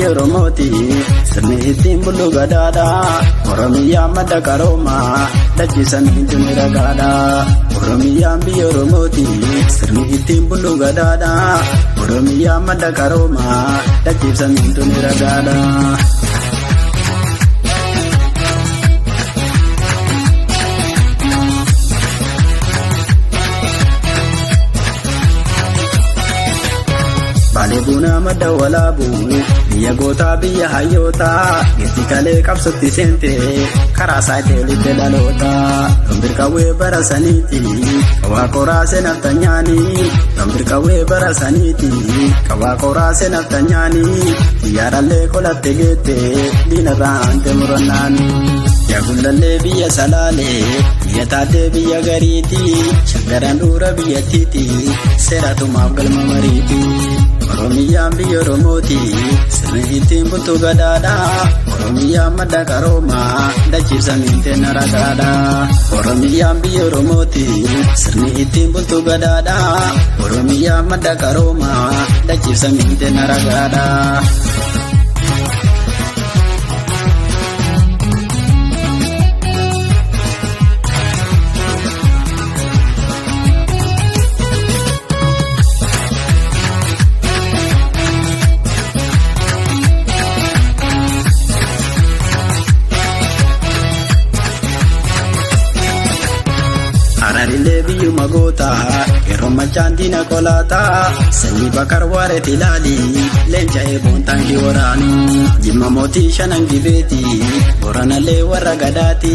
Biyya Oromooti, sirni ittiin bullu gadaadha. Oromiyaan madda qaroomaa, dachee samiin tuni ragaadha. Oromiyaan biyya Oromooti, sirni ittiin bullu gadaadha. Oromiyaan madda qaroomaa, dachee samiin tuni ragaadha. Baalee bunaa madda walaabu, biyya gootaa biyya hayyootaa, geetti kalee qabsootti seente karaa saayiteelitti dhaloota. Tombirqawwee bara saniiti, qawaa qoraasee naftanyaani. Tombirqawwee bara saniiti, qawaa qoraasee naftanyaani. Xiyyaarallee qolatte geette diinarraa hante murannaani. Yaagulallee biyya salaalee, biyya taaddee biyya gariiti, shaggaraan dura biyyattiiti, seeratumaaf galma mariiti. Oromiyaan biyya Oromooti, sirni ittiin bultu gadaadha. Oromiyaan madda qaroomaa, dachee samiin teenna ragaadha. Oromiyaan biyya Oromooti, sirni ittiin bultu gadaadha. Oromiyaan madda qaroomaa, dachee samiin teenna ragaadha. Hararillee biyyuma goota, yeroo machaan diina kolaataa, sanyii bakar waareet ilaali, leenca eeboon taankii waraanu, jimma mootii shanan gibeeti, boranallee warra gadaati,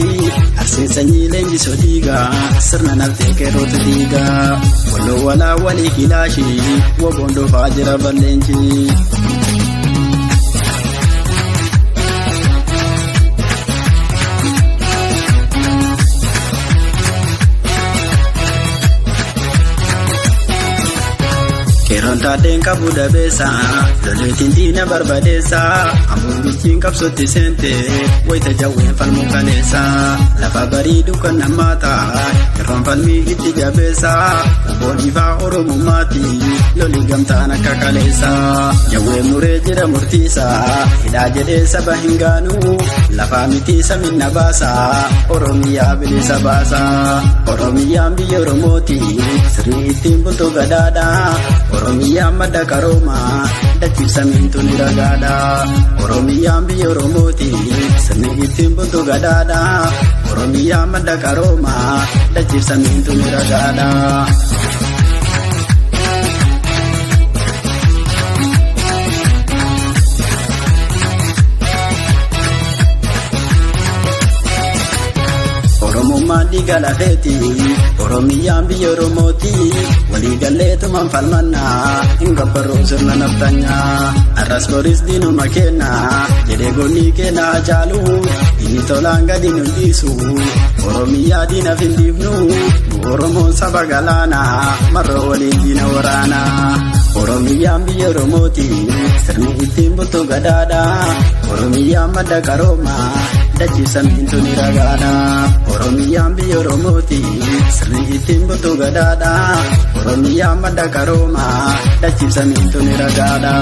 arseen sanyii leenjisoo diigaa, sirna naftee qeerrootu diigaa, walloo walaa walii kilaashii, woboon dhufaa jira balleenchi. Qeerroon taaddeen qabu dabeessa, loleetiin diina barbadeessa, ammoo qabsootti seente, wayita jawween falmuu kaleessa, lafa barii kan namaata, qeerroon falmii itti jabeessa, obboon ifaa oromummaati, loli gamtaan akka kaleessa, jawween muree jira murtiisa, hidhaa jedhee saba hin gaanu, lafaa miti saminna baasa, Oromiyaa bilisa baasa, Oromiyaan biyya Oromooti, sirni ittiin bultu gadaadha. Oromiyaan madda qaroomaa, dachee samiin tuni ragaadha. Oromiyaan biyya Oromooti, sirni ittiin bultu gadaadha. Oromiyaan madda qaroomaa, dachee samiin tuni ragaadha. Oromummaan dhiiga lafeeti, Oromiyaan biyya Oromooti, waliigalleetumaan falmannaa, hin gabbarroo sirna naftanyaa. Arras boris diinuma kenna, jedhee goonni kenna caalu, inni tolaan gadi nu dhiisu, Oromiyaa diinaaf hin dhiifnu, nu Oromoon saba galaanaa, marra waliin diina waraanaa. Oromiyaan biyya Oromooti, sirni ittiin bultu gadaadha. Oromiyaan madda qaroomaa, dachee samiin tuni ragaadha. Oromiyaan biyya Oromooti, sirni ittiin bultu gadaadha. Oromiyaan madda qaroomaa, dachee samiin tuni ragaadha.